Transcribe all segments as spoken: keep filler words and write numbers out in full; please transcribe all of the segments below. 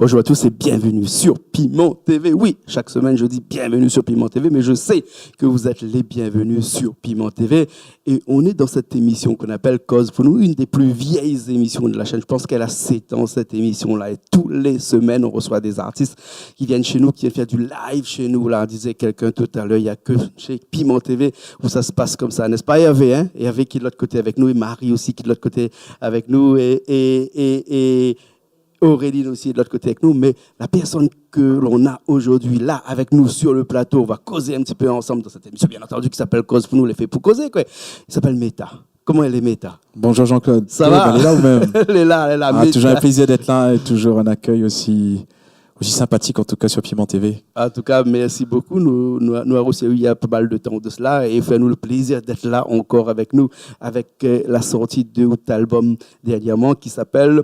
Bonjour à tous et bienvenue sur Piment T V. Oui, chaque semaine je dis bienvenue sur Piment T V, mais je sais que vous êtes les bienvenus sur Piment T V. Et on est dans cette émission qu'on appelle Koz pou nou, une des plus vieilles émissions de la chaîne. Je pense qu'elle a sept ans, cette émission-là. Et tous les semaines, on reçoit des artistes qui viennent chez nous, qui viennent faire du live chez nous. Là, disait quelqu'un tout à l'heure, il y a que chez Piment T V où ça se passe comme ça, n'est-ce pas, Hervé, hein ? Et Hervé qui est de l'autre côté avec nous, et Marie aussi qui est de l'autre côté avec nous, et, et, et, et Aurélie aussi de l'autre côté avec nous. Mais la personne que l'on a aujourd'hui là avec nous sur le plateau, on va causer un petit peu ensemble dans cette émission, bien entendu, qui s'appelle Koz pou nou, lé fé pou kozé, quoi. Il s'appelle Meta. Koman i lé, Meta ? Bonjour Jean-Claude. Ça va ? Oui, ben, lé la ou mèm ? Lé la, lé la, ah, Meta. Toujours un plaisir d'être là et toujours un accueil aussi, aussi sympathique, en tout cas sur Piment T V. En tout cas, merci beaucoup. Nou, nou, nou la reçu il y a pas mal de temps de cela et fait nous le plaisir d'être là encore avec nous, avec, euh, la sortie de out album dernièrement qui s'appelle...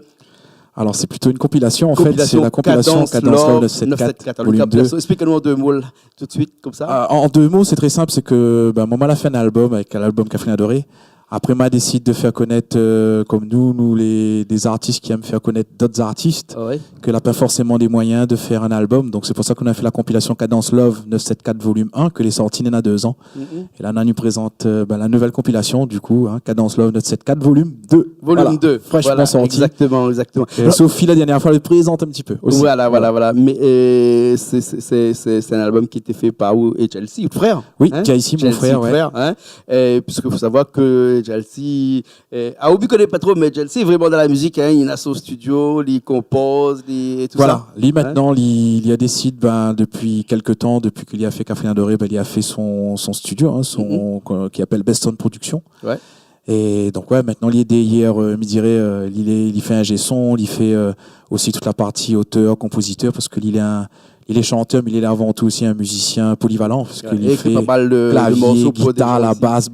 Alors, c'est plutôt une compilation, en fait, c'est la compilation Cadence Love neuf sept quatre, volume deux. Explique-nous en deux mots, là, tout de suite, comme ça. Ah, en, en deux mots, c'est très simple, c'est que, ben, moin, ma la fé in album avèk l'album Kafrine Adoré. Après, ma la désid de fé konèt, euh, konm nou, nou lé, dé zartis ki èm fé konèt dot zartis, ah ouais, ke la pa forséman dé moiyin de fé in album. Donk, sé pou sa ke nou la fé la konpilation Cadence Love neuf sept quatre volume un, ke lé sorti néna dé zan. Mhm. É la, nou prézant, euh, ben, la nouvèl konpilation, du kou, hein, Cadence Love neuf sept quatre volume deux. Volume deux, voilà, fraîchement sorti. Voilà, exactement, exactement. Et Sophie, la dernière fois, la prézant in ti pé osi. Voilà, voilà, voilà. Mé, euh, sé, sé in album ki lété fé par ou é Chelsea, out frèr. Oui, hein ? Chelsea, mon frèr, ouais. Chelsea, out frèr, hein. Euh, puisque fo savoir ke Chelsea, euh, ah, ou koné pa tro, mé Chelsea lé vréman dan la mizik, hein. Li néna son studio, li konpoz, li, é tout sa. Voilà. Li, hein, mintnan, li, li la désid, ben, dopi kèk tan, dopi ke li la fé Kafrine Adoré, ben, li la fé son, son studio, hein, son, mhm, euh, ki apèl Best Sound Production. Ouais. É donk, ouais, mintnan, li lé dèrièr, euh, mi diré, euh, li lé, li fé ingé son, li fé, euh, osi tout la parti otèr, konpozitèr, parske li lé in, li lé shantèr, mé li lé avan tou osi in mizisien polivalan, parske li fé klavié, gitar, la bas, batri. Ouais, li ékri pa mal de, de morso pou dé zot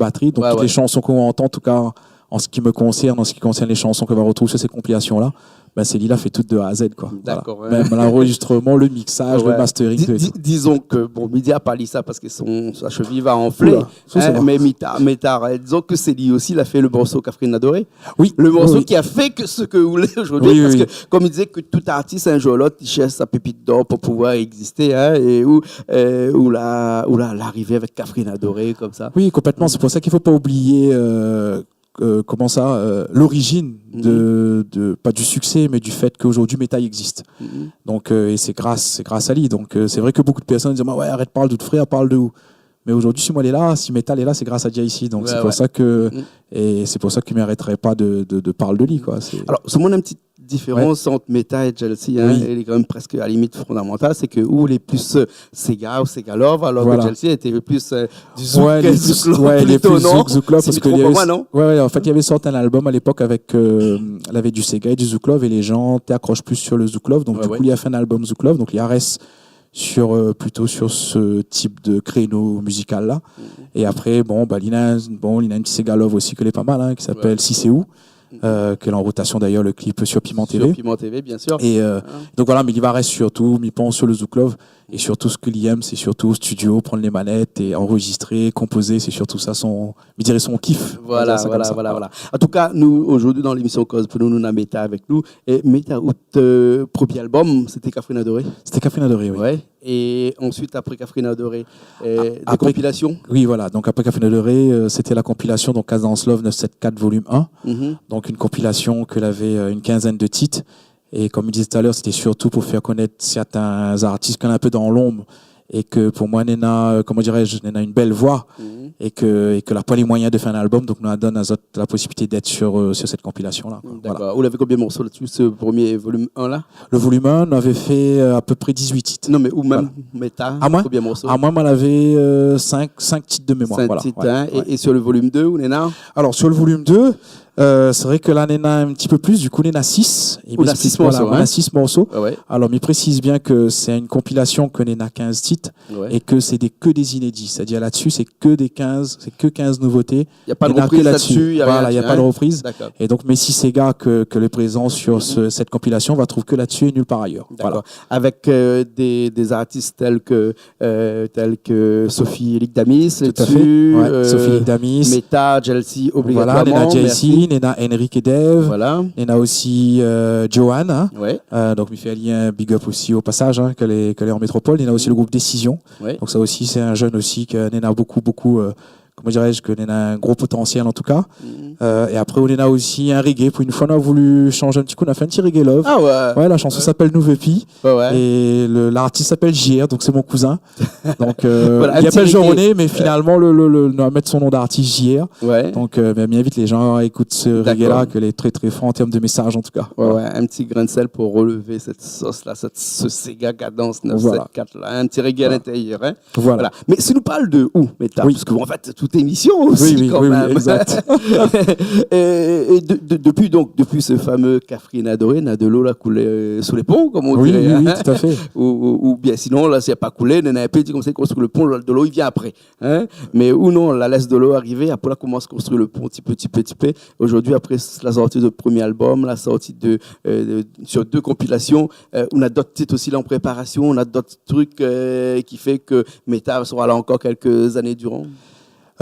osi. Donk, tout lé shanson ke ou antann, an tou ka, an se ki me konsèrn, an se ki konsèrn lé shanson ke va retrouv sur sé konpilasion-la, ben, sé li la fé tout de A à Z, koi. Voilà. Dakor, ouais. Mèm lanrozistroman, le mixaz, le mastering, tout. Di-, di-, dizon ke, bon, mi di pa li sa parske son, sa sheviy va anflé, hein, mé Meta, Meta, dizon ke sé li osi la fé le morso Kafrine Adoré. Oui, oui, oui. Le morso ki la fé ke sak ou lé zordi, parske, konm mi dizé, ke tout artis, in zour ou lot, i shèrsh sa pépit d'or pou pouvoir égzisté, hein, é ou, euh, ou la, ou la, la arivé avèk Kafrine Adoré, konmsa. Oui, konplètman. Sé pou sa ke fo pa oublié, euh, euh, koman sa, euh, lorizin de, de, pa du siksé, mé du fèt ke zordi Meta i égzis. Mhm. Donk, euh, é sé gras, sé gras a li. Donk, euh, sé vré ke bonpé de pèrsone i di, ah ouais, arèt parl de out frèr, parl de ou. Mé zordi, si moin lé la, si Meta lé la, sé gras a Dieu osi. Donk, ouais, sé pou sa ke, é sé pou sa ke mi arètré pa de, de, de parl de li, koi. Alor, sa i monn in ti diférans ant Meta é Chelsea, hein, lé kan mèm prèsk a la limit fondamantal, sé ke ou lé plis, euh, séga ou séga love, alor ke Chelsea lété plis, euh, du zouk, lé plis, zouk love, ouais, lé plis zouk, zouk love, parske li lavé, non ? Si mi tronp pa moin, non ? Ouais, ouais, an fèt, li lavé sort in album a lépok avèk, euh, lavé du séga é du zouk love, é lé jan té akrosh plis sur le zouk love, donk du kou, li la fé in album zouk love, donk li la rès sur, euh, plito sur se tip de kréno mizikal la. Mhm. É apré, bon, ba, li néna, bon, li néna in ti séga love osi ke lé pa mal, hein, ki apèl Si sé ou, euh, ke lé an rotasion d'ayèr le clip sur Piment T V. Sur Piment T V, bien sûr. É, euh, donk voilà, mé li va rès sirtou, mi pans, sur le zouk love. É sirtou, sak li èm, sé sirtou o studio, prann lé manèt é anrozistré, konpozé. Sé sirtou sa son, mi diré son kif, on va dir sa konmsa. Voilà, voilà, voilà. An tou ka, nou, zordi, dan lémision Koz pou nou, nou néna Meta avèk nou. É Meta, out, euh, promié album, sété Kafrine Adoré ? Sété Kafrine Adoré, oui. Ouais. É ansuit, apré Kafrine Adoré, euh, dé konpilasion ? Oui, voilà. Donk, apré Kafrine Adoré, euh, sété la konpilasion, donk, Cadence Love neuf sept quatre volume un. Mhm. Donk, in konpilasion ke lavé, euh, in kinzèn de tit. É konm mi dizé talèr, sété sirtou pou fé konèt sèrtin artis ke néna in pé dan lonb é ke pou moin néna, euh, koman dirais-je, néna in bèl voi, é ke, é ke la pa lé moiyin de fé in album, donk nou la donn azot la posibilité d'èt sur, euh, sur sèt konpilasion-la, koi. Voilà. Dakor. Ou lavé konbien morso la-dsi, se promié volume un la ? Le volume un, nou lavé fé, euh, a pé pré dizuit tit. Non, mé ou mèm, Meta, konbien morso ? Voilà. A moin, moin lavé, euh, sink, sink tit de mémoir. Sink tit, hein. Voilà. Ouais. É, é sur le volume deux, ou néna ? Alor, sur le volume deux, euh, sé vré ke la néna in ti pé plis, du kou néna sis. Ou néna sis morso, hein ? Voilà, néna sis morso. Ah ouais. Alor, mi présiz bien ke sé in konpilasion ke néna kinz tit. Ouais. É ke sé dé, ke dé zinédi. Sétadir la-dsi, sé ke dé kinz, sé ke kinz nouvoté. Na ke la-dsi. Na pa de ropriz la-dsi, na rien, hein ? Voilà, na pa de ropriz. Dakor. É donk, mé si séga ke, ke lé prézan sur se, sèt konpilasion, va trouv ke la-dsi é nul par ayèr. Dakor. Voilà. Avèk, euh, dé, dé artis tèl ke, euh, tèl ke Sophie Elise-Damis, tout à fait, ouais, euh, Sophie Elise-Damis. Meta, Chelsea, obligatoirement, néna Jay-Z, merci. néna Henrik é Dave, voilà, néna osi, euh, Johan, hein. Ouais. Euh, donk, mi fé ali in big up osi o pasaz, hein, ke lé, ke lé an métropol. Néna osi le group Décision. Ouais. Donk, sa osi, sé in jeune osi ke néna bokou, bokou, euh, koman dirais-je, ke néna in gro potansièl, an tou ka. Mhm. Euh, é apré, néna osi in reggae. Pou in foi, nou la voulu shanj in ti kou. Nou la fé in ti reggae love. Ah ouais. Ouais, la shanson i apèl Nou vé pi. Ouais, ouais. É le, lartis i apèl J R, donk sé mon kouzin. Donk, euh, voilà, li apèl Jean René, mé finalman, le, le, le, nou la mèt son nom d'artis, J R. Ouais. Donk, euh, bin, mi invit lé jan a ékout se reggae-la, ke lé trè, trè for an term de mésaz, an tou ka. D'accord. Ouais, ouais, in ti grin d'sèl pou relevé sèt sos-la, sèt, se séga kadans neuf sèt kat la, in ti reggae a l'intérieur, hein. Voilà. Voilà. Mé si nou parl de ou, Méta, parske, an fèt, tout émision osi, kan mèm. Oui, oui, oui, exact. É, é de, de, dopi, donk, dopi se fameux Kafrine Adoré, na de lo la koulé sou lé pon, kom on diré, hein. Oui, oui, tout à fait. Ou, ou, oubien sinon, la, si la pa koulé, néna in pé, di konmsa, konstrui le pon, de lo i vien apré, hein. Mé ou non, la lès de lo arivé, apré la komans konstrui le pon, ti pé, ti pé, ti pé. Zordi, apré la sorti de promié album, la sorti de, euh, de, sur dé konpilasion, euh, ou na dot tit osi la an préparasion, ou na dot trik, euh, ki fé ke Méta sera la ankor kèlk zané duran ?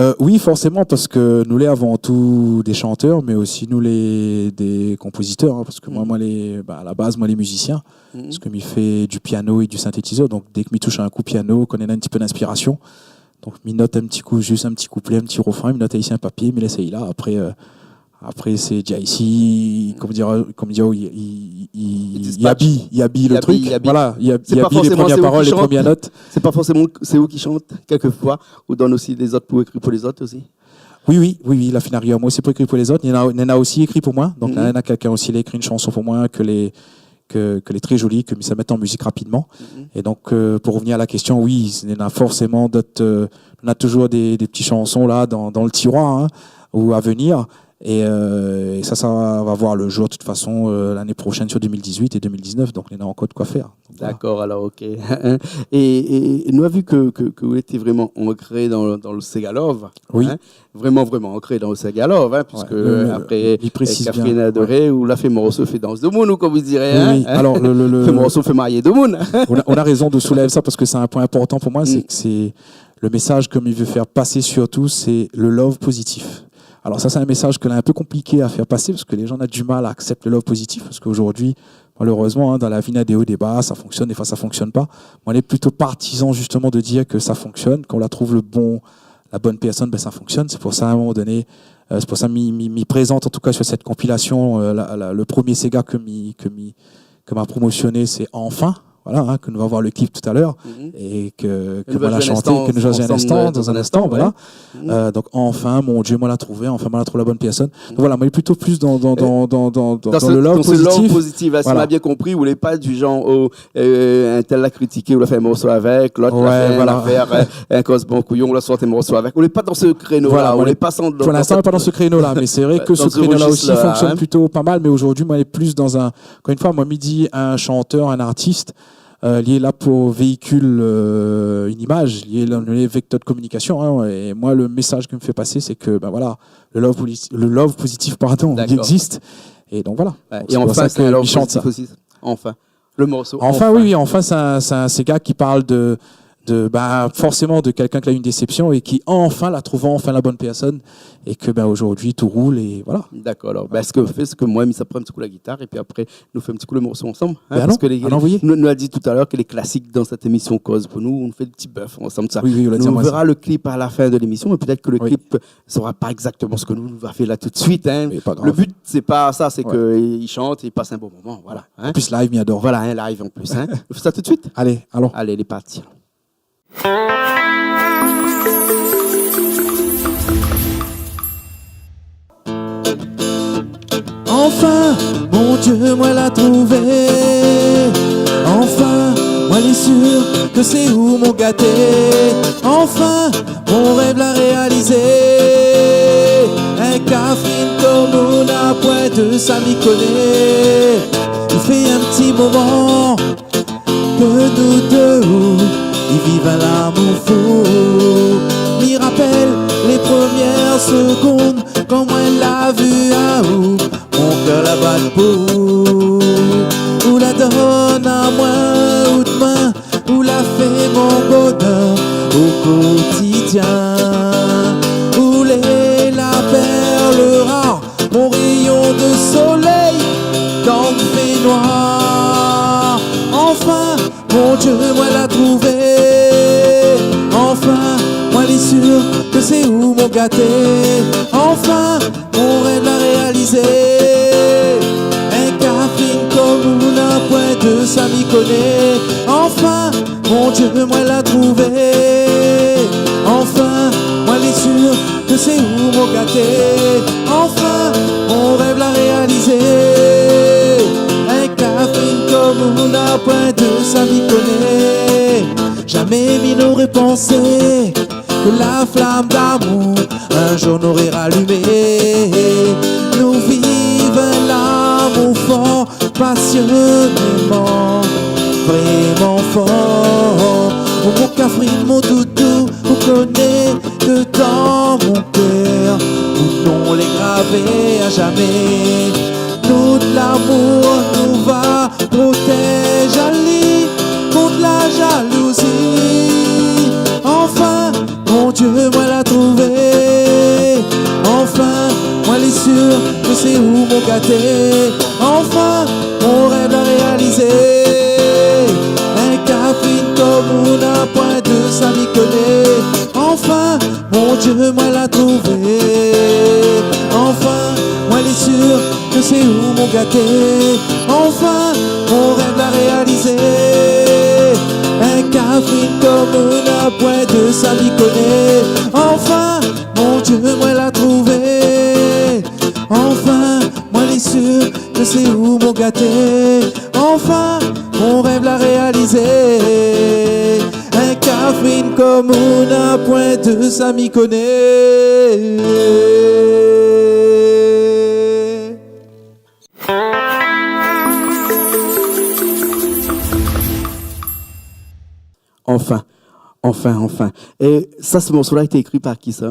Euh, oui, forséman, parske nou lé avan tou dé shantèr, mé osi nou lé dé konpozitèr, hein, parske moin, moin lé, ba, a la baz, moin lé mizisien. Mhm. Parske mi fé du piano é du synthétiseur, donk dé ke mi toush in kou piano, kan néna in ti pé d'inspirasion, donk mi not in ti kou, zis in ti kouplé, in ti refrin, mi not ali si in papié, mi lès ali la. Apré, euh, Apré, sé J C, koman dir, koman dir, i, i, i, i abiy, i abiy le trik. Voilà, i ab-, i abiy lé promié parol, lé promié not. Sé pa forséman sé ou ki shant, kèlkefoi, ou donn osi lézot pou ékri pou lézot osi ? Oui, oui, oui, oui, la fine ariv amoin osi pou ékri pou lézot. Néna, néna osi ékri pou moin. Donk, néna kèlkin osi la ékri in shanson pou moin ke lé, ke, ke lé trè zoli, ke mi sa mèt an mizik rapidman. É donk, euh, pou revenir a la késtion, oui, néna forséman dot, euh, nou na touzour dé, dé ti shanson la dan, dan le tiroir, hein, ou a venir. É, euh, é sa, sa va voir le jour, de tout fason, euh, lané proshèn sur deux mille dix-huit é deux mille dix-neuf, donk néna ankor de koi fèr. Donk, voilà. D'accord, alors, ok. É, é, é nou la vu ke, ke, ke ou lété vréman ankré dan, dan le séga love, hein. Oui. Vréman, vréman ankré dan le séga love, hein, puiske, euh, apré, euh, Kafrine Adoré, ou la fé morso, fé dans demoun, ou kom i diré, hein. Oui, oui. Alors, le, le, le, fé morso, fé marié demoun. On a, on a raison de soulever ça parce que c'est un point important pour moi, c'est que c'est le message ke mi vé fèr pasé sirtou, sé le love pozitif. Alor sa, sé in mésaz ke lé in pé konpliké a fèr pasé, parske lé jan na du mal a aksèp le love pozitif, parske zordi, malérezman, hein, dan la vi, na dé o, dé ba, sa fonksyonn, défoi sa fonksyonn pa. Moin lé plito partizan, zistoman, de dir ke sa fonksyonn, kan ou la trouv le bon, la bone pèrsone, bin, sa fonksyonn. Sé pou sa, a in moman doné, euh, sé pou sa mi, mi, mi prézant, an tou ka, sur sèt konpilasion, euh, la, la, le promié séga ke mi, ke mi, ke ma promosioné, sé Enfin, voilà, hein, ke nou va voir le clip talèr, é ke, ke nou va shanté, ke nou va zoué dan in instan, dan in instan, voilà. Euh, donk, Enfin, mon Dieu, moin la trouvé, enfin, moin la trouv la bone pèrsone. Donk voilà, moin lé plito plis dan, dan, dan, dan, dan, dan le love pozitif. Voilà. Si ma bien konpri, ou lé pa du jan, oh, euh, in tèl la kritiké, ou la fé in morso avèk, lot la fé in afèr, euh, in kozman kouyon, ou la sort in morso avèk. Ou lé pa dan se kréno-la, voilà, ou lé pa dan, pou linstan, dan, pa dan se kréno-la, mé sé vré ke se kréno-la osi fonksyonn plito pa mal, mé zordi, moin lé plis dan in Ankor in foi, moin, mi di in shantèr, in artis, euh, li lé la pou véikil, euh, in imaz, li lé la, li lé vèktèr de kominikasion, hein, é moin, le mésaz ke mi fé pasé, sé ke, bin voilà, le love poli-, le love pozitif, pardon, li égzis. D'accord. É donk voilà. Ouais, donk é sé pou sa ke mi shant sa. Enfin, sé in love pozitif osi. Enfin. Le morso Enfin, oui, oui, Enfin, sé in, sé in séga ki parl de, de, ba, forséman de kèlkin ki la u in désépsion é ki, anfin, la trouv anfin la bone pèrsone é ke, ba, zordi, tout roul é voilà. D'accord, alor, ba, sak nou fé, sé ke moin, mi sa pran in ti kou la gitar épi apré, nou fé in ti kou le morso ansanm, hein, bin parske alon, nou, nou la di talèr ke lé klasik dan sèt émision Koz pou nou, nou fé in ti bèf ansanm, sa. Oui, oui, ou la di amoin sa. Nou vèra le clip a la fin de l'émision, mé pétèt ke le clip sera pa égzaktoman sak nou, nou va fé la tout de suit, hein. Mé pa grav. Le but, sé pa sa, sé ke i shant, i pass in bon moman, voilà, hein. An plis, live, mi ador. Voilà, hein, live an plis, hein. Nou fé sa tout de suit ? Alé, alon. Alé, lé parti. Anfin, mon Dieu, moin la trouvé. Anfin, moin lé sir ke sé ou mon gaté. Anfin, mon rèv la réalizé. In kafrine kom ou na poin, de sa mi koné. I fé in ti moman ke nou dé, i viv in lamour fou. Mi rapèl lé promièr segonn, kan moin la vu aou, mon kèr la bat pou ou. Ou la donn amoin out min, ou la fé mon bonèr o kotidien. Ou lé la pèrl rar, mon ré- Sir ke sé ou mon gaté. Anfin, mon rèv la réalizé. In kafrine konm ou na poin, de sa mi koné. Anfin, mon Dié, moin la trouvé. Anfin, moin lé sir ke sé ou mon gaté. Anfin, mon rèv la réalizé. In kafrine konm ou na poin, de sa mi koné. Jamé mi noré pansé ke la flam d'amour in zour noré ralimé. Nou viv in lamour for, pasionéman, vréman for. Mon kafrine, mon doudou, ou koné ke dan mon kèr, out non lé gravé a jamé. Nout lamour nou va protèz ali kont la jalouzi. Anfin, mon Dié, moin la trouvé. Anfin, moin lé sir ke sé ou mon gaté. Anfin, mon rèv la réalizé. In kafrine konm ou na poin, de sa mi koné. Anfin, mon Dié, moin la trouvé. Anfin, moin lé sir ke sé ou mon gaté. Anfin, mon rèv la réalizé. In kafrine konm ou na poin, de sa mi koné. Anfin, mon Dié, moin la trouvé. Anfin, moin lé sir ke sé ou mon gaté. Anfin, mon rèv la réalizé. In kafrine konm ou na poin, de sa mi koné. Anfin, anfin, anfin. É sa, se morso-la lété ékri par kisa ?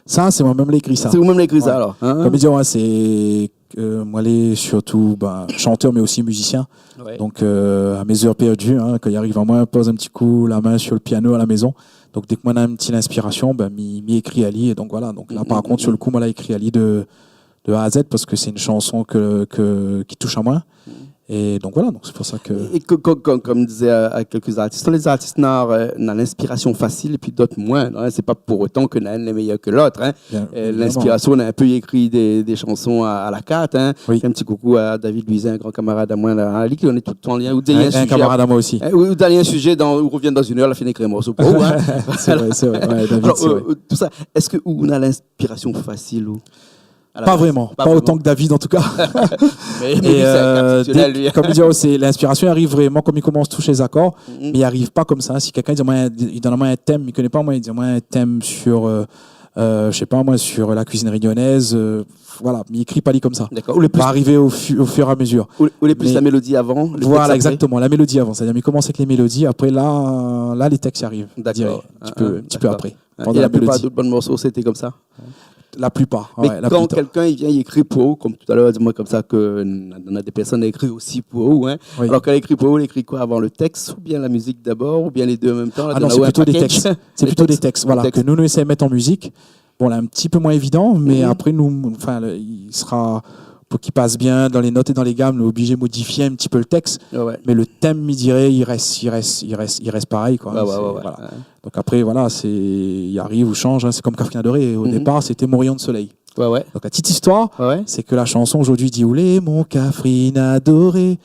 Sa, sé moin mèm la ékri sa. Sé ou mèm la ékri sa, alor, in ? Konm mi di, oué, sé, euh, moin lé sirtou, bin, shantèr, mé osi mizisien. Oué. Donk, euh, a mé zèr pèrdi, in, kan i ariv amoin, poz in ti kou la min sir lo piano a la mézon. Donk, dèk moin na in ti linspirasion, bin, mi, mi ékri ali. É donk, voila. Donk la, par kont, sir lo kou, moin la ékri ali de, de A à Z parske sé in shanson ke, ke, ki toush amoin. É donk, voila, donk sé pou sa ke... É, é ke, ke, ke, konm dizé, euh, kèlk artis, lé zartis na, euh, na linspirasion fasil épi dot moin, in. Sé pa pou otan ke na inn lé méyèr ke lot, in. Bien évidaman. Euh, linspirasion, na in pé ékri dé, dé shanson a, a la kart, in. Oui. In ti koukou a David Louisin, in gran kamarad amoin, la, in. Li ki donn tout tan lien, ou di in, in sujé, kamarad amoin osi. In, ou, ou di in sujé, dan, ou rovien dan inn èr, la fine ékri in morso pou ou, in. Sé vré, sé vré. Oué, David, sé vré. Alor, euh, euh, tousa, èske ou na linspirasion fasil, ou ? A la baz. Pa vréman, pa vréman. Pa otan ke David, an tou ka. Mé, mé li, sé in kap épsèsionèl, li. É, euh, dé, konm mi di, sé, linspirasion i ariv vréman kan mi komans toush lé zakor, mé i ariv pa konmsa. Si kèlkin i di amoin, i donn amoin in tèm, mi koné pa, moin, i di amoin in tèm sir, euh, euh, mi sé pa, moin, sir la kuizine rényonèz, euh, voila, mi ékri pa li konmsa. Dakor. Ou lé plis... Va arivé o fi-, o fur é a mezir. Ou, ou lé plis... Mé la mélodi avan, lo tèks apré. Voila, égzaktoman, la mélodi avan. Sétadir, mi komans avèk lé mélodi, apré, la, la, lo tèks i ariv dirèk, in ti pé, in ti pé apré. Dakor. In, pandan la mélodi. É la plipar de out bann morso, sété konmsa ? La plipar, oué, la plipar. Mé kan kèlkin i vien, i ékri pou ou, konm talèr, ou la di amoin konmsa ke na, na dé pèrsone i ékri osi pou ou, in. Oui. Alor, kan i ékri pou ou, i ékri koi avan, lo tèks oubien la mizik dabor, oubien lé dé an mèm tan, la... A non, sé plito dé tèks. Sé plito dé tèks, voila, ke nou, nou éséy mèt an mizik. Bon, la, in ti pé moin évidan, mé apré, nou, anfin, lo, i sra, pou k'i pas bien dan lé not é dan lé gam, nou lé oblizé modifié in ti pé lo tèks. Oué, oué. Mé lo tèm, mi diré, i rès, i rès, i rès, i rès parèy, koi. Oué, oué, sé, oué, oué. Voila. Oué. Donk apré, voila, sé, i ariv ou i shanj, in, sé konm Kafrine Adoré. O dépar, sété Mon réyon de solèy. Oué, oué. Donk, in tit istoir, sé ke la shanson zordi i di, « Ou lé mon kafrine adoré ».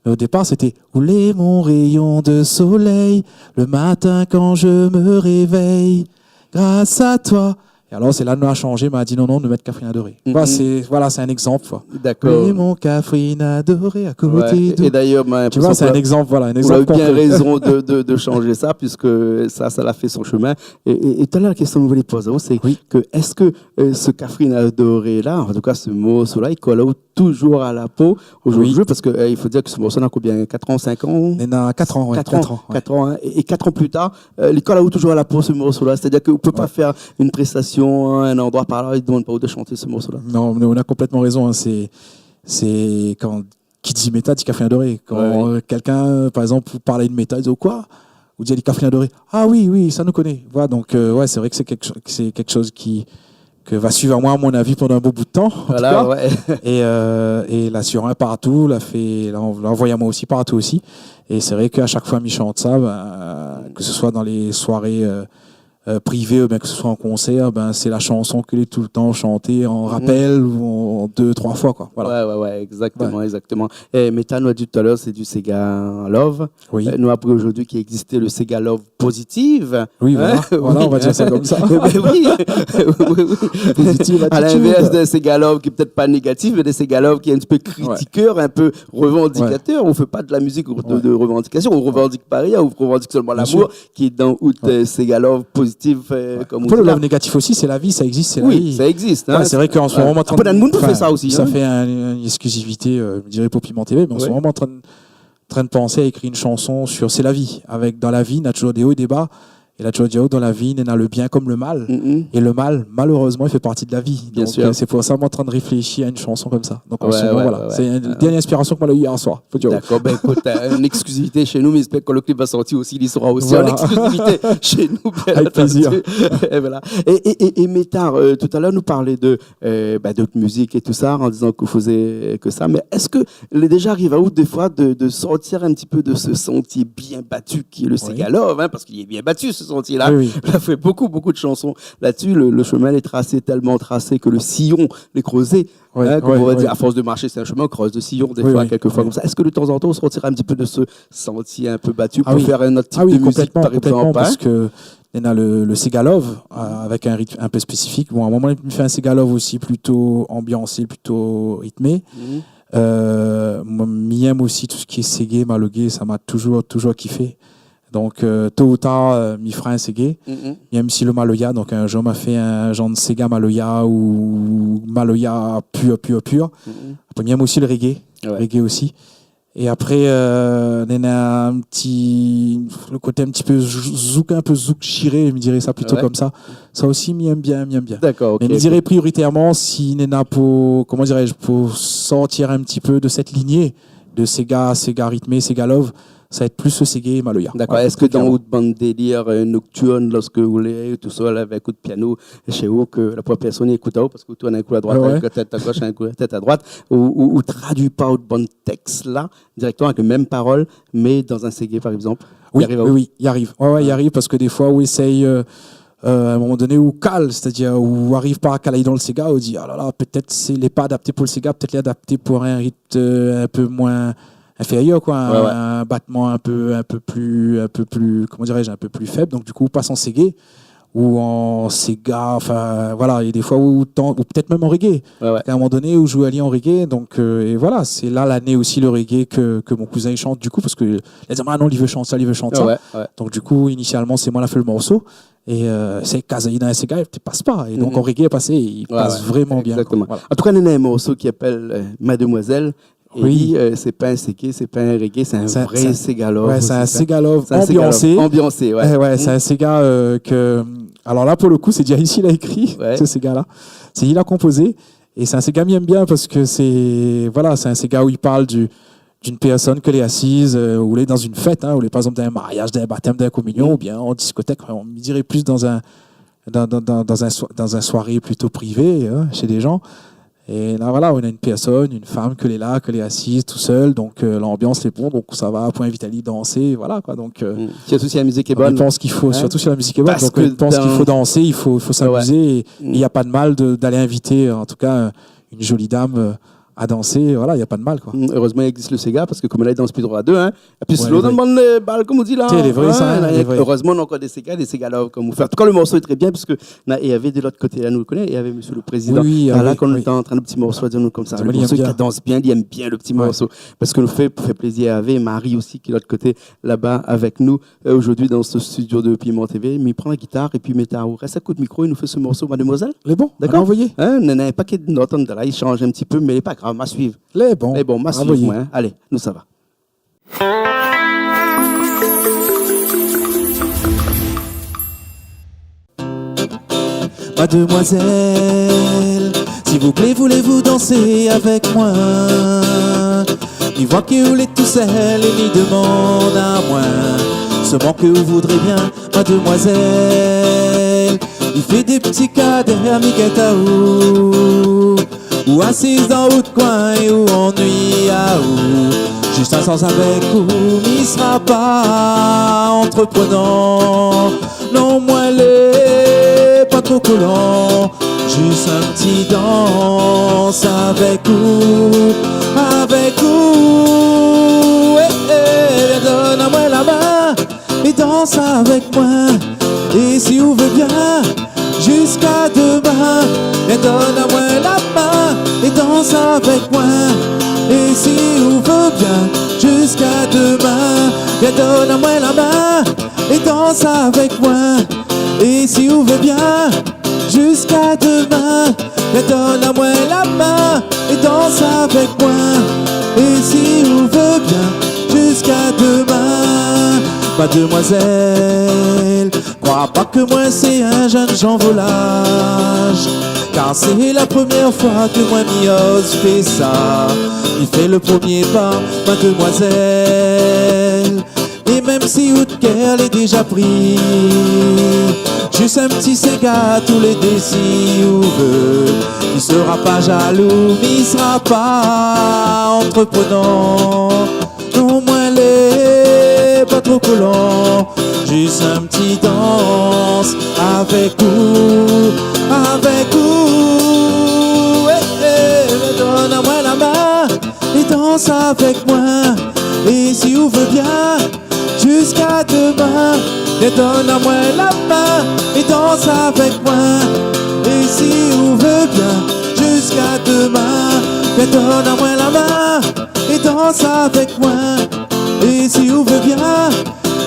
Mé o dépar, sété, « Ou lé mon réyon de solèy, le matin kan mi révèy, gras a toi. » É alor, sé la nou la shanjé, ma di, « Non, non, nou mèt Kafrine adoré. » Koi, sé, voila, sé in égzanp, koi. Dakor. « Ou lé mon kafrine adoré, a koté de... » Oué. É, é dayèr, bin, tu vois, sé in égzanp, voila, in égzanp konkré. Ou la bien rézon de, de, de shanj sa, piske sa, sa la fé son shomin. É, é, é talèr, la késtion ke mi voulé poz aou, sé ke, èske, euh, se Kafrine adoré la, an tou ka, se morso-la, i kol aou touzour a la po zordi, parske, euh, i fo dir ke se morso-la na konbien, kat an, sink an ? Li na kat an, oué, kat an, kat an, in. É, é kat an pli tar, euh, li kol aou touzour a la po, se morso-la. Sétadir ke ou pé pa fé in prèstasion, in androi par la, i domann pa aou de shanté se morso-la. Non, mé ou na konplètman rézon, in. Sé, sé kan ki di métal, di Kafrine adoré. Kan, euh, kèlkin, euh, par égzanp, ou parl in métal, i di, « Koi ? » Ou di, « Kafrine adoré. » « A oui, oui, sa nou koné. » Voila, donk, euh, oué, sé vré ke sé kèk sho-, ke sé kèk shoz ki, ke va suiv amoin, a mon avi, pandan in bon bout de tan, an tou ka. Voila, oué. É, euh, é la sir in partou, la fé, la an-, la anvoy amoin osi partou osi. É sé vré ke a shak foi mi shant sa, bin, ke se soi dan lé soiré, euh, euh, privé, oubien ke se soi an konsèr, bin, sé la shanson ke lé toultan shanté an rapèl ou an dé, troi foi, koi. Voilà. Ouais, ouais, ouais, exactement, exactement. É Méta, nou la di talèr, sé du séga love. Oui. Euh, nou la apri zordi ki égzis le séga love positif. Oui, voilà. Voilà, on va dire ça comme ça. Bin oui. Oui, oui. Positive attitude. À l'inverse d'un séga love qui est peut-être pas négatif, mais des séga love qui est un petit peu critiqueur, un peu revendicateur. On fait pas de la musique de, de revendication, on revendique pas rien, on revendique seulement l'amour qui est dans out, euh, séga love positif, euh, comme on dit là. Bien sûr. Après, le love négatif aussi, c'est la vie, ça existe, c'est la vie. Oui, ça existe, hein. Ouais, c'est vrai qu'en ce moment, moi, après, dan le monde, on fait ça aussi, ça fait un, une exclusivité, euh, je dirais, pour Piment T V, mais en ce moment, on est en train de train de penser à écrire une chanson sur, c'est la vie. Avec, dans la vie, na toujours des hauts et des bas. Et na toujours des hauts dans la vie, na le bien comme le mal. Et le mal, malheureusement, il fait partie de la vie. Bien sûr. Donc, euh, c'est pour ça, moi, en train de réfléchir à une chanson comme ça. Donc, en ce moment, voilà. Ouais, ouais, ouais. C'est une dernière inspiration ke moin la u hier soir, faut dire. D'accord, bin ékout, euh, une exclusivité chez nous, mais j'espère que le clip va sortir aussi, il sera aussi en exclusivité chez nous, bien entendu. Avec plaisir. Et voilà. Et, et, et, et Méta, euh, tout à l'heure, nou parlé de euh, bah, d'ot mizik é tousa, an dizan ke ou fé ke sa. Mé èske lé déza ariv aou défoi de, de sortir un petit peu de ce sentier bien battu qui est le séga love, hein, parce qu'il est bien battu, ce sentier-là. Oui, oui. On a fait beaucoup, beaucoup de chansons là-dessus. Le, le chemin est tracé, tellement tracé que le sillon est creusé. Ouais, hein, comme on va dire, à force de marcher, c'est un chemin, on creuse le sillon, des fois, quelquefois, comme ça. Est-ce que de temps en temps, on sortira un petit peu de ce sentier un peu battu pour faire un autre type de musique, par exemple, hein ? Ah oui, complètement, complètement, parce que néna le, le séga love, euh, avec un rythme un peu spécifique. Bon, à un moment, mi fé un séga love aussi plutôt ambiancé, plutôt rythmé. Mhm. Euh, moin, mi èm aussi tout ce qui est séga, maloya, sa ma toujours, toujours kiffé. Donc, euh, tot ou tar, euh, mi fera un séga. Mhm. Mi èm aussi le maloya, donc un jour, ma fé un janr de séga maloya ou maloya pur, pur, pur. Mhm. Après, mi èm aussi le reggae, reggae aussi. Et après, euh, néna un petit, le côté un petit peu zou-, zouk, un peu zouk chiré, mi diré sa plito comme ça. Sa aussi, mi èm bien, mi èm bien. D'accord, ok. Mé mi diré prioritairement, si néna pou, comment dirais-je, pour sortir un petit peu de cette lignée de séga, séga rythmé, séga love, sa va être plus le séga é maloya. D'accord. Voilà, plus clairement. Est-ce que dan out bann délir, euh, nocturne, lorsque ou lé tout seul avec out piano chez ou, ke la première personne i ékout aou, parce que ou tourn in kou a droite, ouais, ouais, a gauche, in kou a gauche, in kou a droite, ou, ou, ou tradui pa out bann tèks la, directement avec les mêmes paroles, mais dans un séga, par exemple. Oui, oui, oui, i ariv. Ouais, ouais, i ariv parce que des fois, ou éséy, euh, euh, à un moment donné, ou kal, c'est-à-dire, ou ariv pa kal ali dan le séga, ou di, ah là là, peut-être c'est, lé pa adapté pour le séga, peut-être lé adapté pour un rythme, euh, un peu moins inférieur, quoi, un, ouais, ouais, un battement un peu, un peu plus, un peu plus, comment dirais-je, un peu plus faible. Donc, du coup, ou passe en séga, ou en séga, enfin, voilà, il y a des fois où tan-, ou peut-être même en reggae. Ouais, ouais. À un moment donné, ou joue ali en reggae, donc, euh, et voilà, c'est là la né aussi le reggae que, que mon cousin i shant, du coup, parce que li la di, ah non, li vé shant sa, li vé shant sa. Ouais, ouais. Donc, du coup, initialement, sé moin la fé le morso, é, euh, sé kaz ali dan in séga, té pass pa. Et donc, en reggae, i pass, i pass vraiment bien, quoi. Exactement. Voilà. En tout cas, néna in morso ki apèl, euh, Mademoiselle, é li, euh, sé pa in séga, sé pa in reggae, sé in vré séga love. Ouais, sé in séga love ambiansé. Ambiansé, ouais. Eh ouais, sé in séga, euh, ke, alors là, pour le coup, sé Diaïs la ékri, ce séga-là. Sé li la konpozé. É sé in séga mi èm bien parce que c'est, voilà, c'est un séga où il parle du, d'une personne ke lé asiz, euh, ou lé dan in fèt, hein, ou lé par exemple dan in mariaz, dan in batèm, dan in kominion, ou bien an diskotèk, enfin, mi diré plus dan in, dan, dan, dan, dan in so-, dan in soiré plito privé, hein, chez des gens. É la, voilà, ou néna in pèrsone, in fanm ke lé la, ke lé asiz tousèl, donk, euh, lanbians lé bon, donk sa va pou invit ali dansé, voilà, koi. Donk, euh, sirtou si la mizik lé bone. Mi pans ke, sirtou si la mizik lé bone, donk mi pans ke i fo dansé, i fo, i fo s'amizé, é na pa de mal de, d'alé invit, an tou ka, in zoli dam, euh, a dansé, voilà, na pa de mal, koi. Mm, erezman i égzis le séga, parske koméla i dans pi tro a dé, hein. Épi sé lo dan bann, euh, bal, kom ou di la. Sé vré, sa, hein, lé vré. Erezman, néna ankor dé séga, dé séga love, kom ou fé. An tou ka, le morso lé tré bien, parske na Hervé de lot koté la, nou le koné, Hervé, mésyé le prézidan. Oui, oui, Hervé, la, kan nou té antrin, le ti morso, di anou komsa. Le morso i dans bien, li èm bien le ti morso. Parske nou fé, pou fé plézir a Hervé, Marie osi, ki lé lot koté, laba avèk nou, euh, zordi dan se studio de Piment T V. Mi pran la gitar épi Méta, ou rès akoté mikro é nou fé se morso, Mademoiselle. Lé bon, dakor ? Alé, anvoyé. Hein, néna in pakèt de not andan la, i sanz in ti pé, mé lé pa grav, ma suiv. Lé bon. Lé bon, ma suiv, anvoyé. Moin, hein. Alé, nou sava. Mademoiselle, s'il vous plaît, voulez-vous danser avec moi ? Mi voi ke ou lé tousèl é mi demann amoin, sèlman ke ou voudré bien, mademoiselle. Mi fé dé ti ka dèrièr, mi gèt aou. Ou asiz dan out koin é ou anui aou. Zis in sans avèk ou, mi sra pa antreprenan. Non, moin lé pa tro kolan, zis in ti dans avèk ou, avèk ou. Eh, eh, vien donn amoin la min é dans avèk moin. É si ou vé bien, ziska domin, vien donn amoin la min é dans avèk moin. É si ou vé bien, ziska domin, vien donn amoin la min é dans avèk moin. É si ou vé bien, ziska domin, vien donn amoin la min é dans avèk moin. É si ou vé bien, ziska domin. Mademwazèl, kroi pa ke moin sé in jenn jan volaz, kar sé la promièr foi ke moin mi oz fé sa. Mi fé le promié pa, mademwazèl. É mèm si out kèr lé déza pri, zis in ti séga tou lé dé si ou vé. Mi sra pa zalou, mi sra pa antreprenan. Non, moin lé pa tro kolan, zis in ti dans avèk ou, avèk ou. Eh, eh, donn amoin la min é dans avèk moin. É si ou vé bien, ziska domin, vien donn amoin la min é dans avèk moin. É si ou vé bien, ziska domin, vien donn amoin la min é dans avèk moin. É si ou vé bien,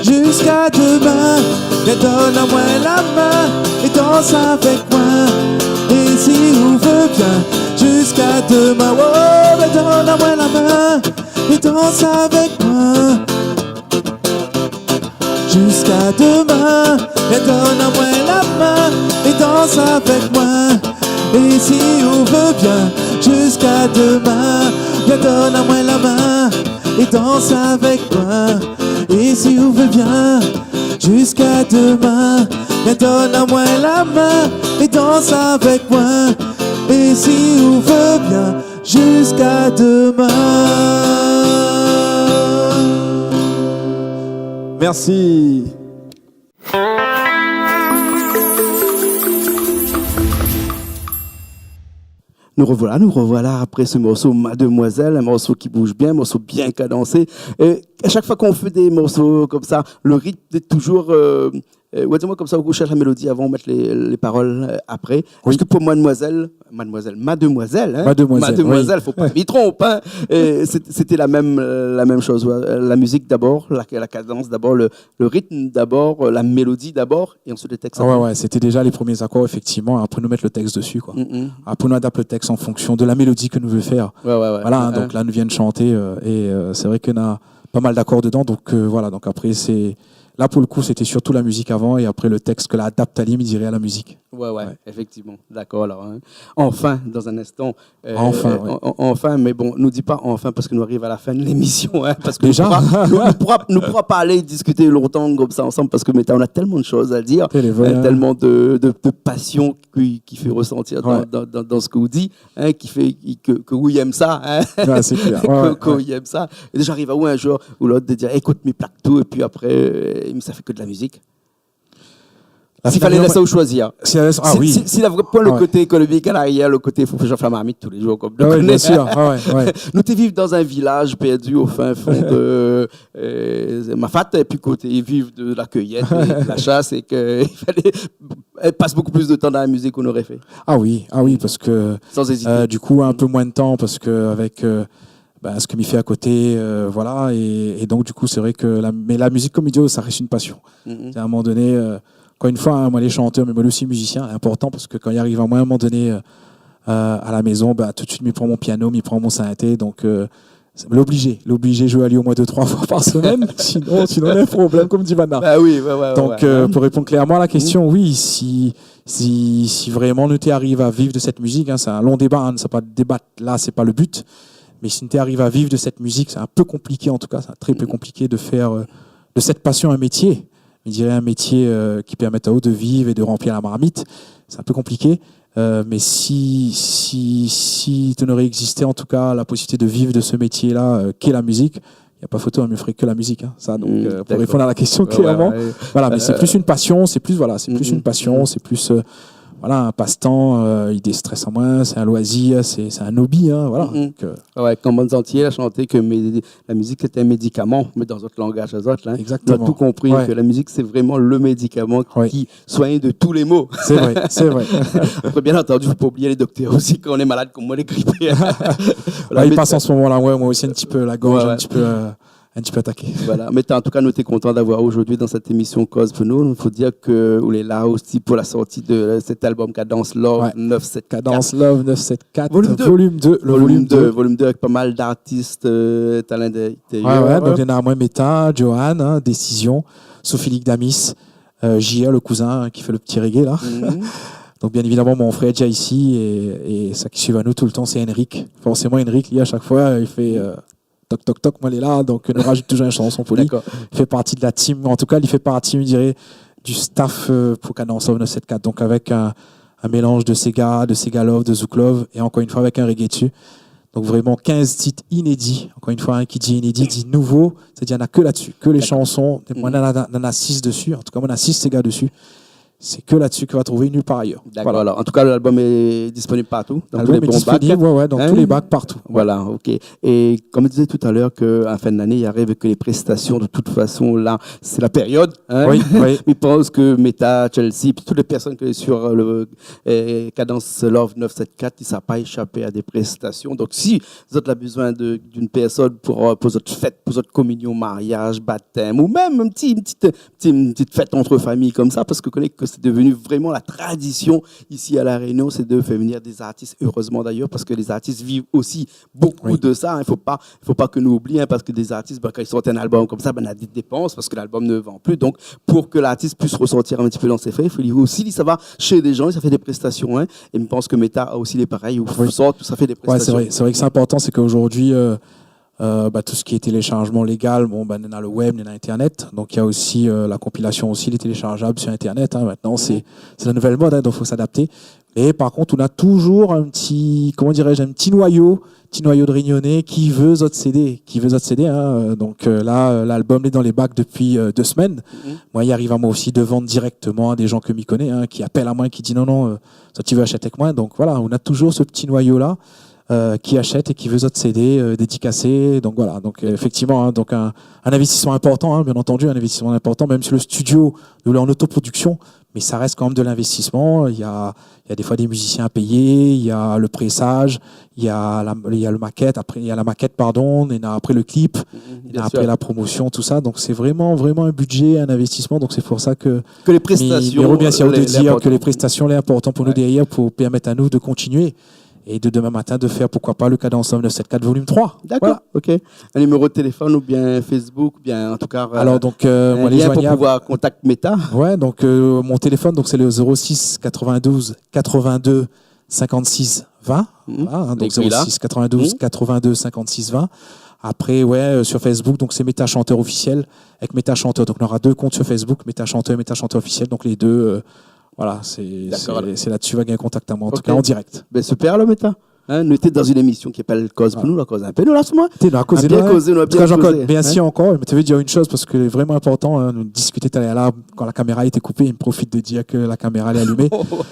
ziska domin, vien donn amoin la min é dans avèk moin. É si ou vé bien, ziska domin, oh, vien donn amoin la min é dans avèk moin. Ziska domin, vien donn amoin la min é dans avèk moin. É si ou vé bien, ziska domin, vien donn amoin la min é dans avèk moin. É si ou vé bien, ziska domin, vien donn amoin la min é dans avèk moin. É si ou vé bien, ziska domin. Mèrsi. Nou revoilà, nou revoilà apré se morso Mademwazèl, in morso ki bouz bien, in morso bien kadansé. É a shak foi k'ou fé dé morso konmsa, le ritm lé touzour, euh, euh, ou di amoin konmsa, ou shèrsh la mélodi avan, ou mèt lé, lé parol, euh, apré. Oui. Èske pou mademwazèl, mademwazèl, mademwazèl, hein ? Mademwazèl, oui. Mademwazèl, fo pa mi tronp, hein. É sé, sété la mèm, euh, la mèm shoz, ouais. Euh, la mizik dabor, la, la kadans dabor, le, le ritm dabor, euh, la mélodi dabor, é ansuit le tèks apré. Ah ouais, ouais, sété déza lé promié akor, éfèktivman. Apré, nou mèt le tèks dési, koi. Mm, mm. Apré, nou adapt le tèks an fonksion de la mélodi ke nou vé fèr. Ouais, ouais, ouais. Voilà, hein, donk la, nou vien de shanté, euh, é, euh, sé vré k'i na pa mal d'akor dedan. Donk, euh, voilà, donk apré, sé, la, pou le kou, sété sirtou la mizik avan é apré le tèks ke la adapt ali, mi diré, a la mizik. Ouais, ouais, éfèktivman. Dakor, alor, hein. Anfin, dan in instan, Euh, anfin, ouais. An-, an-, anfin, mé bon, nou di pa anfin parske nou ariv a la fin de lémision, hein, parske nou poura, nou, nou poura, nou poura parl, diskit lontan konmsa ansanm, parske, mé na tèlman de shoz a dir, euh, tèlman de, de, de pasion ki, ki fé resantir dan, dan, dan, dan sak ou di, hein, ki fé ke, ke ou yèm sa, hein. Ouais, sé klèr. Ouais, ouais. Ke ou yèm sa. É déza ariv aou in zour ou lot de dir, ékout, mi plak tout, épi apré, euh, sa fé ke de la mizik. La finalité, si falé lès aou shoizir. Si, ah oui. Si, si, si la, pou le koté ékonomik a l'arièr, le koté fo, fo fé la marmit tou lé zour, konm nou koné. Ah ouais, bien sûr. Ah ouais, ouais. Nou té viv dan in vilaz pèrdi o fin fon de, euh, Mafate, épi koté i viv de la keuillette é de la chasse, é ke i falé, euh, pasé bokou plis de tan dan la mizik k'ou noré fé. Ah oui, ah oui, parske, euh, du kou, in pé moin de tan, parske avèk, euh, ben, sak mi fé a koté, euh, voilà, é, é donk, du kou, sé vré ke la, mé la mizik, konm mi di, sa rès in pasion. Mhm. Sé a in moman doné, euh, ankor in foi, hein, moin lé shantèr, mé moin lé osi mizisien, inportan, parske kan i ariv amoin, a in moman doné, euh, euh, a la mézon, ben, tout de suit, mi pran mon piano, mi pran mon sinté, donk, euh, sé, lé oblizé, lé oblizé zoué ali omoin dé, troi foi par semèn, sinon, sinon, néna in problèm, konm di banna. Bah oui, ouais, ouais, ouais. Donk, euh, pou réponn klèrman a la késtion, oui, si, si, si vréman nou té ariv a viv de sèt mizik, hein, sé in lon déba, hein, sa pa débat la, sé pa le but. Mé si nou té ariv a viv de sèt mizik, sé in pé konpliké, an tou ka, sé in trè pé konpliké de fèr, euh, de sèt pasion in métié. Mi diré in métié, euh, ki pèrmèt aou de viv é de ranplir la marmit, sé in pé konpliké. Euh, mé si, si, si té noré égzisté, an tou ka, la posibilité de viv de se métié-la, euh, k'lé la mizik, y a pa foto, hein, mi fé ke la mizik, hein, sa, donk, euh, pou réponn a la késtion klèrman. Voilà, mé sé plis in pasion, sé plis, voilà, sé plis in pasion, sé plis, euh, voilà, in pastan, euh, i déstrès amoin, sé in loizir, sé, sé in hobby, hein, voilà. Donk, euh, ouais, kan bann Zantiyé la shanté ke mé-, la mizik sé in médikaman, mé dan zot langaz azot, hein. Exactement. Nou la tout konpri ke la mizik sé vréman le médikaman ki soign de tout lé mo. Sé vré, sé vré. Apré, bien antandu, fo pa oublié lé doktèr osi, kan nou lé malad, konm moin, lé gripé. Voilà, mé i pas an se moman la, ouais, moin osi, in ti pé la gorz, in ti pé, euh, in ti pé ataké. Voilà, mé an tou ka, nou té kontan d'avoir aou zordi dan sèt émision Koz pou nou. I fo dir ke ou lé la osi pou la sorti de, euh, sèt album Cadence Love neuf sept quatre. Cadence Love neuf sept quatre, volume deux. Volume deux, le volume deux. Volume deux, volume deux avèk pa mal d'artis, euh, talent de, de... Ouais, ouais, donk néna amoin, Meta, Johan, hein, Décision, Sophie Ligdamis, euh, J R, le kouzin, hein, ki fé le ti reggae la. Donk, bien évidaman, mon frèr J C, é, é sak i suiv anou toultan, sé Henrik. Forséman, Henrik, li, a shak foi, li fé, euh, tok, tok, tok, moin lé la, donk nou rajout toujour in shanson pou li. Dakor. Li fé parti de la team, an tou ka, li fé parti, mi diré, du staff, euh, pou Cadence Love neuf sept quatre. Donk avèk in, in mélanz de séga, de séga love, de zouk love, é ankor in foi avèk in reggae dsi. Donk vréman kinz tit inédi. Ankor in foi, hein, ki di inédi, di nouvo, sétadir na ke la dsi, ke lé shanson. Dakor. Moin, nana, nana sis dsi, an tou ka, moin, nana sis séga dsi. Sé ke la dsi ke va trouvé nul par ayèr. Dakor, alor. An tou ka, lalbum lé disponib partou, dan tout lé bon bak. Lalbum lé disponib, ouais, ouais, dan tout lé bak, partou. Voilà, ok. É konm mi dizé talèr ke a la fin de lané, i ariv ke lé prestasion, de tout fason, la, sé la périod, hein. Oui, oui. Mi pans ke Meta, Chelsea, pi tout lé pèrsone ke lé sur le, euh, Cadence Love neuf sept quatre, i sa pa éshapé a dé prestasion. Donk, si zot la bezoin de, d'in pèrsone pou, euh, pou zot fèt, pou zot kominion, mariaz, batèm, ou mèm in ti, in ti, ti, ti fèt ant famiy konmsa, parske nou koné ke sé devenu vréman la tradision isi a La Rényon, sé de fé vnir dé zartis, erèzman d'ayèr, parske lé zartis i viv osi bonpé de sa, hein. I fo pa, fo pa ke nou oubli, hein, parske dé zartis, bin, kan i sort in album konmsa, bin, na dé dépans, parske lalbum i van pli. Donk, pou ke lartis i pui resortir in ti pé dan sé fèy, i fo li osi, li sava shé dé jan, li sa fé dé prestasion, hein. É mi pans ke Meta osi lé parèy, ou sort, ou sa fé dé prestasion. Oui. Ouais, sé vré. Sé vré ke sé inportan, sé ke zordi, euh, euh, ba, tout sak lé télécharjman légal, bon, ba, néna le web, néna Internet. Donk, néna osi, euh, la konpilasion osi, lé télécharjab sur Internet, hein. Mintnan, sé, sé la nouvèl mod, hein, donk fo s'adapté. Mé par kont, ou na toujour in ti, koman dirai-je, in ti noyo, ti noyo de Rényoné ki vé zot CD, ki vé zot CD, hein. Euh, donk, euh, la, euh, lalbum lé dan lé bak dopi, euh, dé semèn. Moin, i ariv amoin osi de vann dirèkteman a dé jan ke mi koné, hein, ki apèl amoin, ki di non, non, euh, sa ti vé ashté avèk moin. Donk voilà, ou na toujour se ti noyo la, euh, ki ashèt é ki vé zot CD, euh, dédikasé. Donk voilà, donk, euh, éfèktivman, hein, donk in, in investisman inportan, hein, bien antandu, in investisman inportan, mèm si le studio, nou lé an autoproduksion, mé sa rès kan mèm de l'investisman. Néna, néna défoi dé mizisien a péyé, néna le présaz, néna la, néna le makèt, apré, néna la makèt, pardon, néna apré le klip, néna apré la promosion, tout sa. Donk sé vréman, vréman in budjé, in investisman. Donk sé pou sa ke, ke lé prestasion, mi, mi romèrsi aou de dir ke lé prestasion lé inportan pou nou dèryèr, pou pèrmèt anou de kontinié é de demin matin de fèr, poukoi pa, le Cadence Love neuf sept quatre volume trois. Dakor, ok. Voilà. In niméro de téléfone oubien Facebook, oubien an tou ka, euh, in lien pou pouvoir kontakt Meta. Alor, donk, euh, moin lé joignab. Ouais, donk, euh, mon téléfone, donk, sé le zéro six quatre-vingt-douze quatre-vingt-deux cinquante-six vingt. Voilà, hein, donk zéro six quatre-vingt-douze quatre-vingt-deux cinquante-six vingt. Apré, ouais, euh, sur Facebook, donk sé Meta Chanteur Officiel, avèk Meta Chanteur. Donk nora dé kont sur Facebook, Meta Chanteur é Meta Chanteur Officiel. Donk lé dé, euh, voilà, sé, sé, sé la-dsi va gingn kontakt amoin, an tou ka an dirèk. Dakor, alor. Ok. Bin, super, alor, Meta. Hein, nou té dan in émision ki apèl Koz pou nou, la koz in pé, nou la, sé moin. Té la koz, nou la bien kozé, nou la bien kozé. An tou ka, Jean-Claude, mèrsi ankor. Mé mi vé dir in shoz, parske vréman inportan, hein, nou diskité talèr la, kan la kaméra lété koupé, mi profit de dir ke la kaméra lé alimé.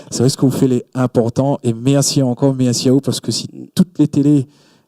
Sé vré, sak ou fé lé inportan, é mèrsi ankor, mèrsi aou, parske si tout lé télé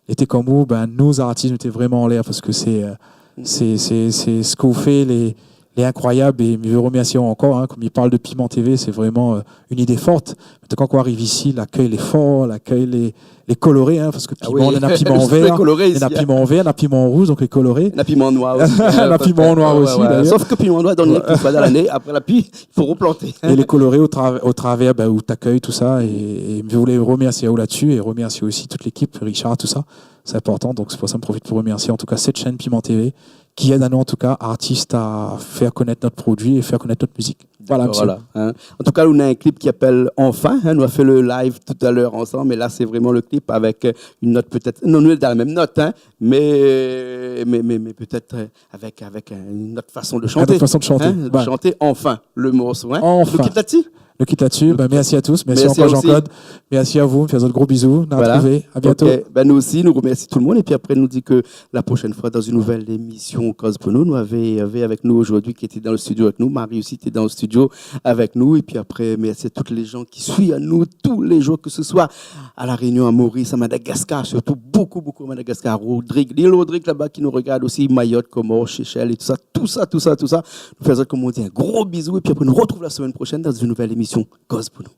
lété konm ou, bin, nou, zartis, nou té vréman anlèr, parske sé, euh, sé, sé, sé sak ou fé lé, lé inkroiyab, é mi vé romèrsié aou ankor, hein, konm mi parl de Piment TV, sé vréman, euh, in idé for. Mé kan ou ariv isi, lakèy lé for, lakèy lé, lé koloré, hein, parske piman, néna piman vèr, néna piman rouz, donk lé koloré. Néna piman noir osi, hein. Néna piman noir osi, dayèr. Sof ke piman noir, dan lé, ki foi dan lané, apré la pli, i fo replanté. É lé koloré o tra-, o travèr, bin, ou t'akèy, tout sa, é, é mi voulé romèrsié aou la-dsi, é romèrsié osi tout lékip, Richard, tout sa. Sé inportan, donk sé pou sa mi profit pou romèrsié an tou ka sèt shèn Piment TV, ki èd anou an tou ka, artis, a fèr konèt nout produi é fèr konèt nout mizik. Voilà, misié. Dakor, voilà, hein. An tou ka, nou na in klip ki apèl Enfin, hein, nou la fé le live talèr ansanm, mé la sé vréman le klip avèk, euh, in not pétèt, non, nou lé dan la mèm not, hein, mé, mé, mé, mé pétèt, euh, avèk, avèk, euh, in ot fason de shanté. In ot fason de shanté, hein, de shanté Enfin, le morso, hein. Enfin. Le klip la-dsi ? Nou kit la-dsi. Bin, mèrsi a tous. Mèrsi ankor, Jean-Claude. Mèrsi a vous. Fé azot gro bizou. Nou artrouv. A bientôt. OK. Bin, nou osi, nou remèrsi tout le monde. Épi apré, nou di ke la proshèn foi, dan in nouvèl émisyon Koz pou nou, nou avé, avé avèk nou zordi, ki té dan le studio avèk nou. Marie osi té dan le studio avèk nou. Épi apré, mèrsi a tout lé jan ki suiv anou tou lé jour, ke se soi a La Rényon, a Moris, a Madagaskar, sirtou bokou, bokou a Madagaskar, Rodrig, lil Rodrig laba ki nou rogard osi, Mayotte, Comores, Seychelles é tousa, tousa, tousa, tousa. Nou fé azot, kom i di, in gro bizou, épi apré nou artrouv la semèn proshèn dan in nouvèl émisyon Koz pou nou.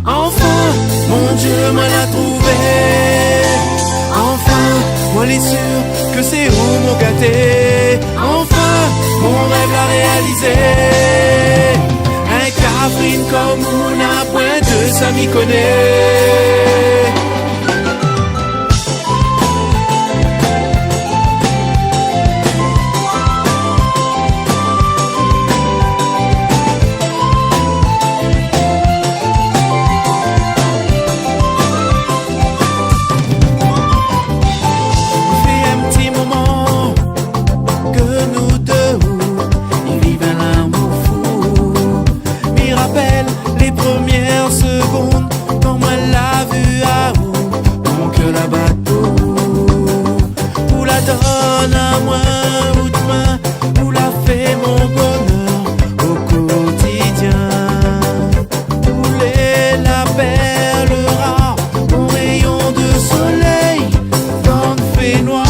Anfin, mon Dieu, moin la trouvé. Anfin, moin lé sir ke sé ou mon gaté. Anfin, mon rèv la réalizé. In kafrine kom ou na poin dé, sa mi koné. Fé in ti moman ke nou dé, i viv in lamour fou. Mi rapèl lé promièr segonn, kan moin la vi aou, mon kèr la bat pou ou. Ou la donn amoin out min, ou la fé mon bonèr o kotidien. Ou lé la pèrl rar, mon réyon de solèy dan fénoir.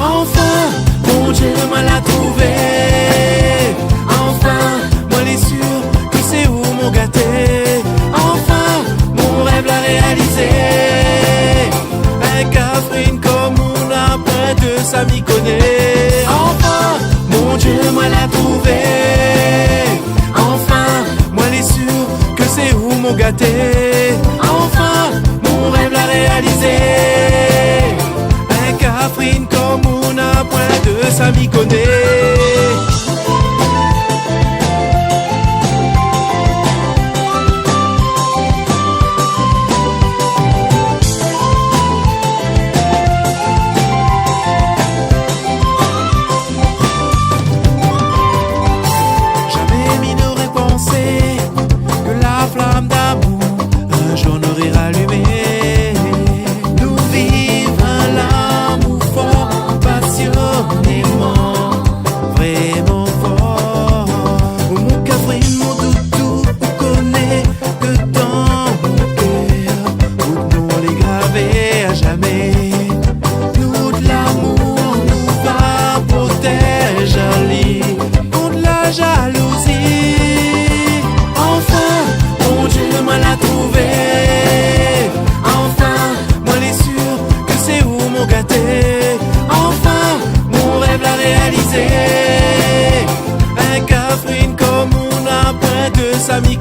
Anfin, mon Dieu, moin la trouvé. Anfin, moin lé sir ke sé ou mon gaté. Anfin, mon rèv la réalizé. In kafrine kom ou na poin dé, sa mi koné. Anfin, mon Dieu, moin la trouvé. Anfin, moin lé sir ke sé ou mon gaté. Anfin, mon rèv la réalizé. In kafrine kom ou na poin dé, sa mi koné. Jamé mi noré pansé ke la flam d'amour in jour noré ralimé. Nou viv in lamour for, pasionéman, vréman for. Mon kafrine, mon doudou, ou koné ke dan mon kèr, out non lé gravé a jamé. Nout lamour nou va protèz ali kont la jalouzi. Anfin, mon Dieu, moin la trouvé. Anfin, moin lé sir ke sé ou mon gaté. Anfin, mon rèv la réalizé. In kafrine kom ou na poin dé, sa mi